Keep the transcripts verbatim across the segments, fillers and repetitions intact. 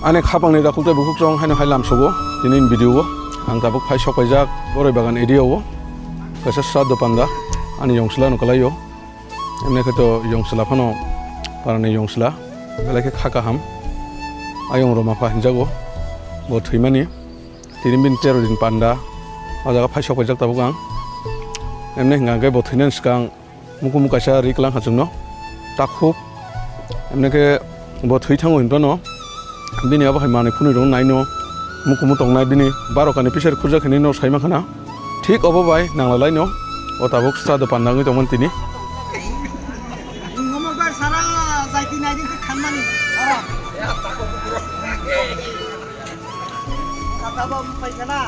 Ani khapangni dakhuk tei bukhuk chwng haino hai lamsogo tini ni video o. Ang tabuk phai sok paijak Boroi Bagan area o. Kaisa sraddho panda ani yongsila no kalai o. Emne khe to yongsila phano parani yongsila. Belai khe kha kaham. Ayong Roma pha hinjago. Bo thwimani. Tini bini tero din panda. O jaga phai sok paijak tabuk ang. Emne hwnka hwnkhe bo thwinani swkang mukumu kaisa ri kwlang ha chwngno. Takhuk. Emne khe bo thwi thango hinphano. Bini abo hai manwi phunui rok naino. Mukumu tongnai bini barokani pisari khurjak hinwi no sai mankha na. Thik obo bai nanglalai no. O tabuk sraddho panda wngwi tongmani tini. Tata bo paikha na,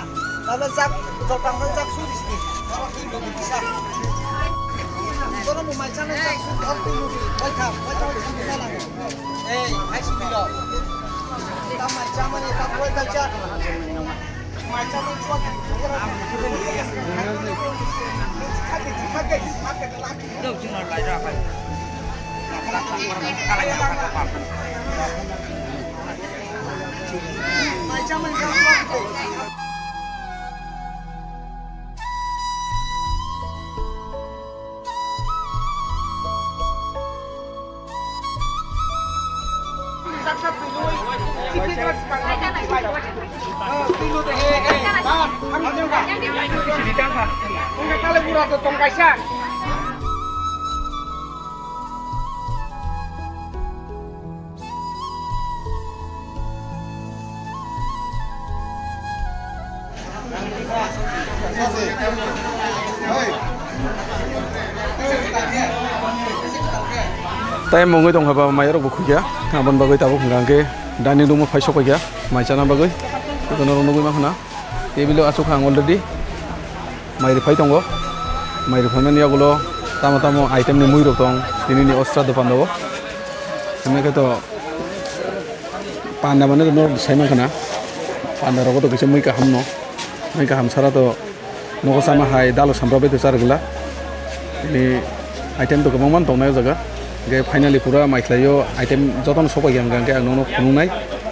tabla jak, jotang jak suri sini. Oro twi nudi kisa. Oro bo mai chana jak suri, oro twi nudi, bai kha, bai kha, bai kha, bai kha. Ei, hai sini lo. Ta mai chamani, ta bai ta jak. Mai chamani, bai ta jak. Tai mungwi tongkha ba mairok bo khukya, aboni bagwi tabuk hwnkha hwnkhe dining room o phai sokphaikha mai chana bagwi, jotono nugwi mankha na. Table o achuk ang already. Mai rwphai tongo. Mai rwphaimani yagulo tamo tamo item ni mui rok tong tini ni o sraddho panda o. Hwnwi khe to panda mane no sai mankha na. Panda rogo to kisa mui kaham no. Mui kaham sara to nogo sama hai dalo sampra bai to char gla. Tini item to kwbangma tongnai o jaga. Hingke finally pura mai khlaio item jotono sokphaikha hingke ang nono phunuknai,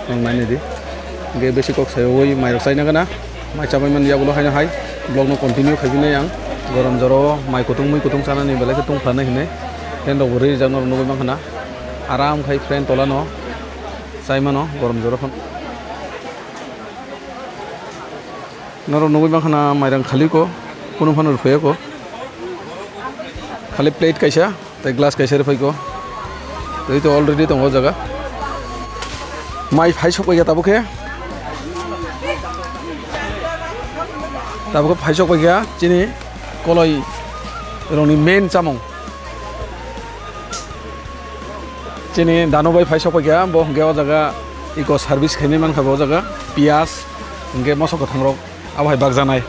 nong nainai di. Hingke besi kok sayo oi mairok chaina gana, mai chabai mani yagulo haino hai vlog no continue khaibinai ang. Gorom jora o mai kutung mui kutung chanani belai khe tungphlanai hinui. Fan rok bo rijak norok nugui mankha na. Aram khai fan tola no chai mano gorom jora phano. Norok nugui mankha na mairang khali ko, kunu phano rwphai ya ko. Khali plate kaisa, tei glass kaisa rwphai ko. Tei to already tongo o jaga. Mai phai sokphaikha tabuk khe. Tabuk khe phai sokphaikha chini koloi rokni main chamung. Chini dano bai phai sokphaikha, bo hwnkhe o jaga eco service khainai mankha bo o jaga, piyaj, hwnkhe moso kwthang rok. Abo hai bakjaknai.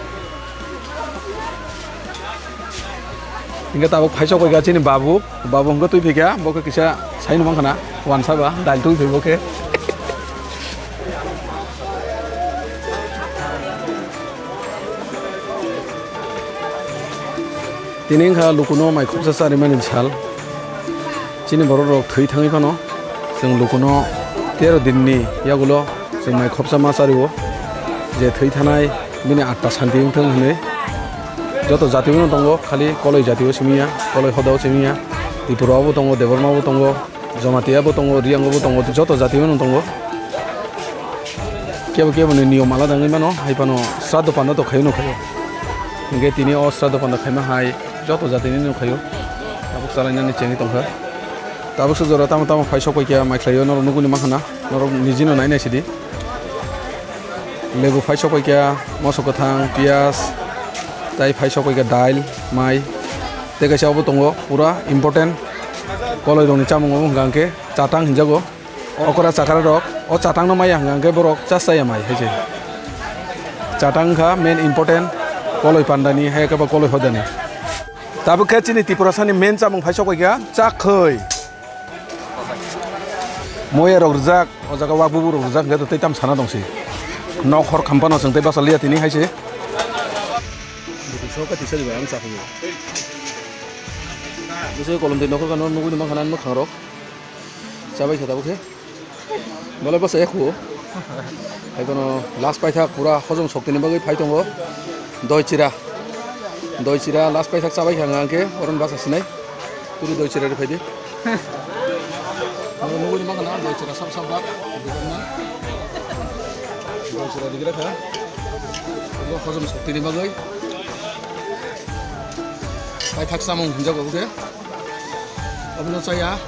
Hingke tabuk phai sokphaikha chini babu, babu hingke twi phaikha, bo khe kisa saino mankha na, wansa ba, dal twi phai bo khe. Tini wngkha lukuno mai khopsa charimani sal. Chini borok rok thwi thangwi phano chwng lukuno tero dinni yagulo chwng mai khopsa ma chario. Je thwi thanai bini atma santi wngthung hinwi. Joto jati bono tongo, khali Koloi jati o simi ya, Koloi hoda o simi ya. Tripura o bo tongo, Debbarma bo tongo. Jamatia bo tongo, Riang bo tongo, joto jati no tongo. Kebo kebo ni niyom alada wngwi mano, hai phano sraddho panda to khaio no khaio. Hingke tini o sraddho panda khaima hai joto jati ni no khaio. Tabuk chalainani chengwi tongkha. Tabuk se jora tamo tamo phai sokphaikha mai khlaio norok nugui ni mankha na, norok niji no nai nai sidi. Lebu phai sokphaikha, moso kwthang, piyaj, tai phai sokphaikha dail, mai. Tei kaisa obo tongo, pura important. Koloi rokni chamung obo hwnka hwnkhe chatang hinjago. Okra chakra rok, o chatang no maya hwnka hwnkhe borok chas chaya mai hai se. Chatang wngkha main important, koloi pandani, hai khe ba koloi hodani. Tabuk khe chini Tiprasani main chamung phai sokphaikha, chak khoi. Moya rok rijak, o jaga o bubu rok rijak, hwnkhe tei tam sana tongsi. Nok hor khamphano chwng tei bachaliya tini hai se. Buti soka tisa diba ang chakhuyo. Bwsai kolom tei nokhor kano nugui ni mankha na mwkhang rok. Chabai khe tabuk khe. Bolai bachaya khu. Hai kono last paithak pura hojom soktini bagwi phai tongo. Doi chira. Doi chira last paithak chabai kha hwnkhe oron basa sinai. Turi doi chira ri phaidi. Nugwi nugwi mangana doi chira sab sab bak. Doi chira digira kha. Hojom soktini bagwi. Paithak chamung hinjago khe. Obono chaya.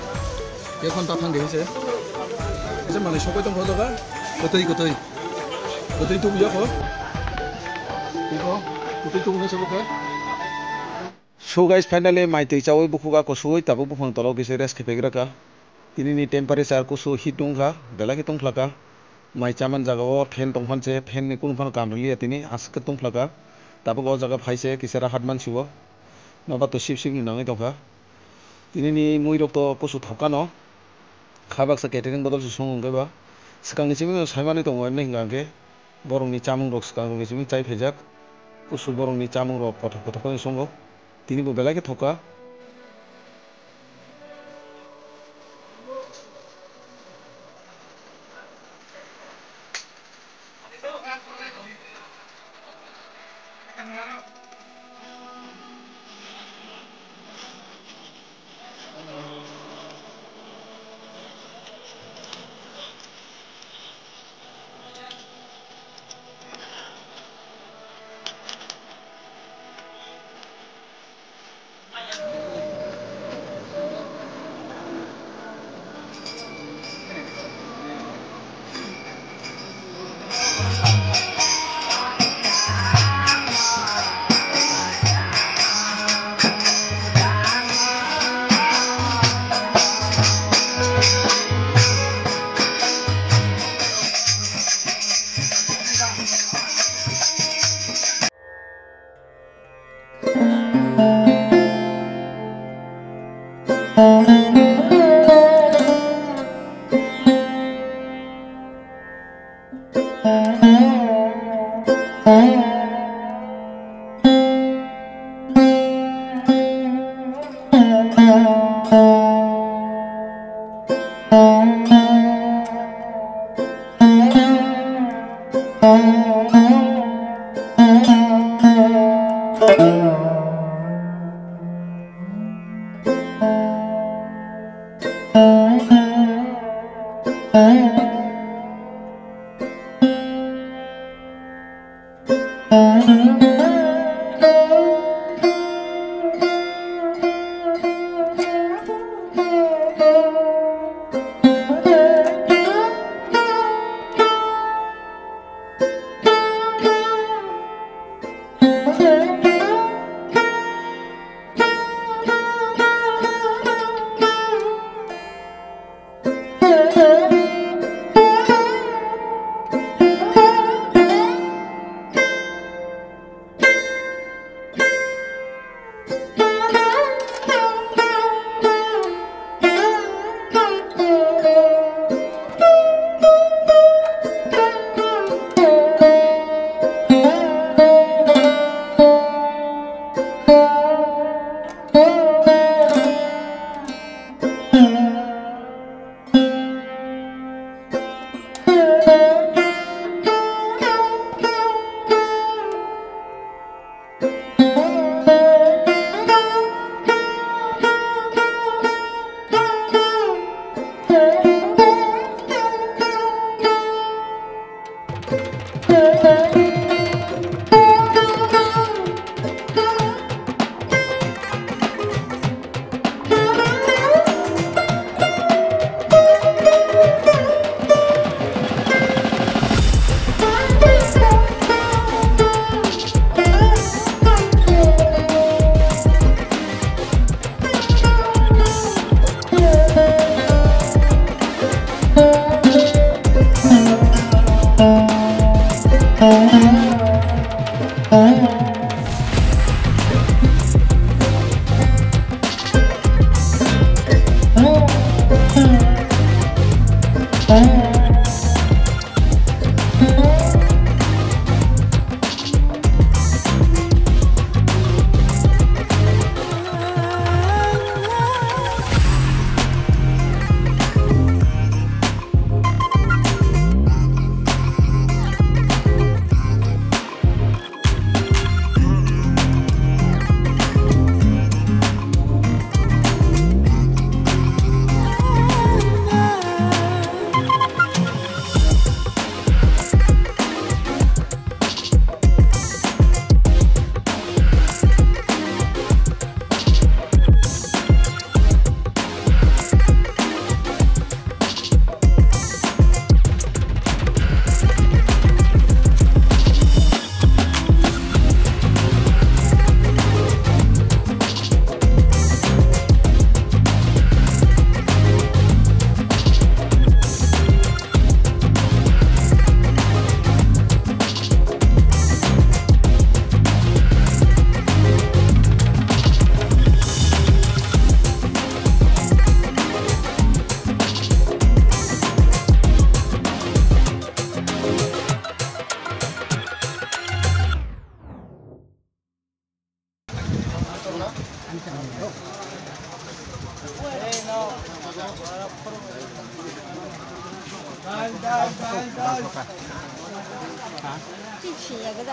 Ekhon ta thang de se. Ese mane sokoi tong khodo ga. Kotoi kotoi. Kotoi tu buya kho. Iko. Kotoi tu ne sokoi. So guys, finally mai twi chawi bukhuga kusui tabuk buphang tolo kisa rest khe pegwraka. Tini ni temperature kusu heat wngkha, belai khe tongphlaka. Mai chaman jaga o fan tongphan se, fan ni kunu phano kam rwliya tini, aswk khe tongphlaka. Tabuk o jaga phai se kisa rahat mansi o. Nobar to sip sip ni nangwi tongkha. Tini ni mui rok to kusu thokano. Kha baksa catering bodol se song wngkhe ba. Swkang ni simi no sai manwi tongo, emni hwnkha hwnkhe borok ni chamung rok swkang ni simi chai phaijak. Kusu borok ni chamung rok kothok kothok khe songo. Tini bo belai khe thokha.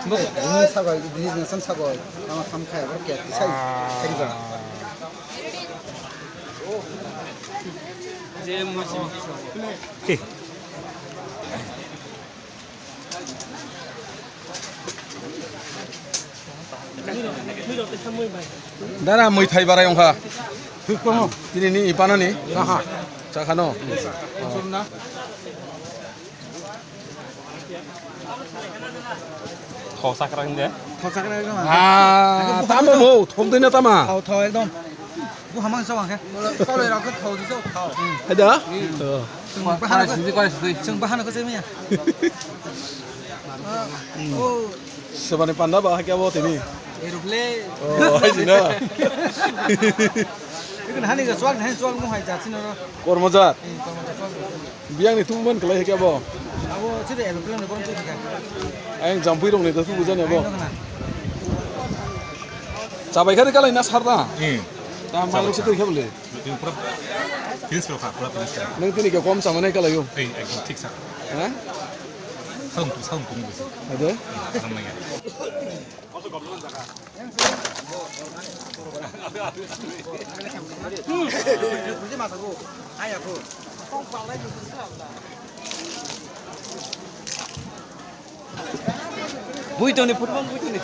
Ini sagoi, ini nasam sagoi, sama sam khai, oke, sai, sai ba. Dara, mwithai barai wngkha. Tini ni ipanani. Aha. Chakhano. Thok sakra hinde. Thok sakra ekdom. Ah, tamo mo, thok dina tama. Thok, thok ekdom. Bu hamang sa wangkhe. Koloi rok thok di thok. Ada? Chwng bahana ko, chwng bahana ko chwng ya. Oh. Sebani panda ba hakya bo tini. Eruk le. Oh, hai sina. Ikan hani ga swag, hani swag mo hai jat sino. Kormojat. Eh, kormojat swag. Biyang ni tubuman kelai hakya bo. Abo sida aeroplane ni bom tu kha. Ayang jampui rong ni tu tubu jani bo. Ayang dong na. Chabai khari kalai na sarda. Hmm. Ta mai rok se tui khabli. Pura feels rok kha, pura feels kha. Nang tini ke kom sama nai kalai yo. Ei, ekdom thik sa. Ha? Saung tu, saung tu ni bisi. Ada? Saung nai ya. Buitoni, football buitoni.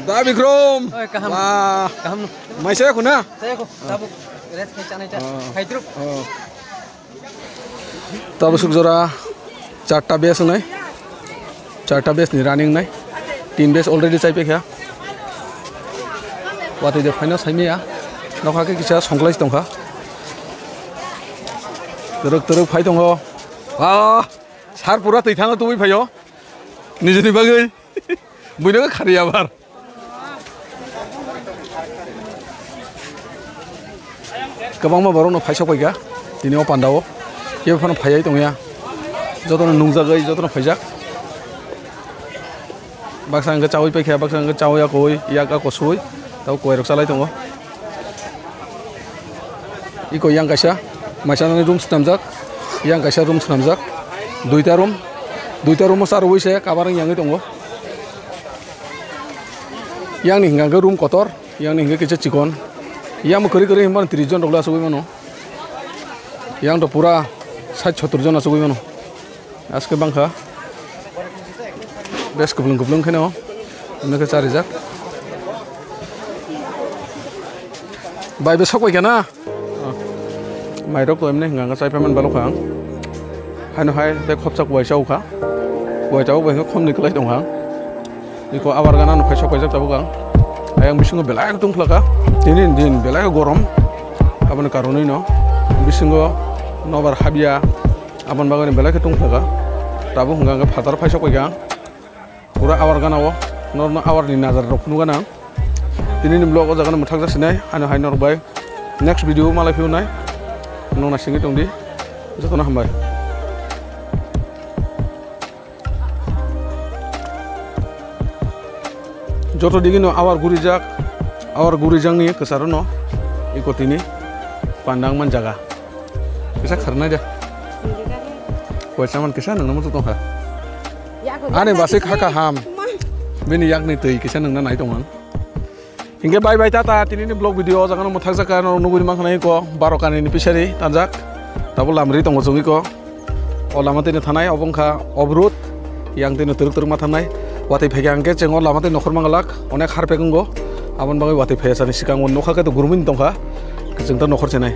Da Bikrom. Oi, kaham. Wah. Kaham no. Maisa ya kuna? Saya ko, tabuk rest kai chanai ta. Ah. Hai trup. Ah. Tabuk suk jora charta base nai. Charta base ni running nai. Tin base already chai pekha. Watui de final saimaya. Nokha ke kisa songklai tongkha. Teruk teruk phai tongo. Ah, sar pura twi thangna tubui phaio. Nijini bagwi. Buino khari abar. Kwbangma borokno phaisok paikha tini o pandao. Kebo phano phaiwi tongya. Jotono nungjagwi, jotono phaijak. Baksa hwnkhe chawi paikha, baksa hwnkhe chawi akoi, yak ako sui. Tabo koirok chalai tongo. Iko yang kaisa, maisa nani room swnamjak. Yang kaisa room swnamjak. Duita room. Duita room o charwi se kabar wng yangwi tongo. Yang ni hwnkha khe room kotor, yang ni hwnkha khe kisa chikon. Yang bo kwrwi kwrwi hwnba tris jon rok le achugwi mano. Yang to pura sait sottor jon achugwi mano. Aske bangkha. Bes kuplung kuplung kheno. Hwnba khe charijak. Bai be sok bai kha na? Mairok to emne hwnka hwnka chai phaimani balok kha ang. Haino hai tei khopsa kuaisa ukha. Kuaisa bai khe khomni kwlai tongkha ang. Iko abar gana no phai sok paijak tabuk ang. Ayang bisingo belai tong phlaka. Tini din belai gorom. Aboni karonwi no bisingo nobar habya. Aboni bagwi belai khe tong phlaka. Tabuk hwnka hwnka phatar phai sok paikha ang. Pura awar gana o, norno awar ni nazar rok phunuk gana. Tini ni vlog o jaga no mwthak jak sinai, ano hai norok bai next video malai phiyonai. Nong na singwi tong di, joto no hambai. Joto digi no awar guri jak, awar guri jak ni kwcharo no iko tini pandang man jaga. Kisa kharnai de. Koisa man kisa nang namu tong kha. Ani basi kha kaham. Bini yakni twi kisa nangna nai tongmang. Hingke bye bye tata, tini ni vlog video o jaga no mwthak jaka no nugui man khanai ko baro kani ni pisari tanjak. Tabo lamri tongo chungui ko. O lama tini thanai obo wngkha obrut. Yang tini turuk turuk ma thanai. Watwi phai khe ang khe chengo lama tini nokhor mangalak. Onek harpek wngo. Aboni bagwi watwi phai sani sikang o nokha khe to gurumui tongkha. Chwng to nokhor chenai.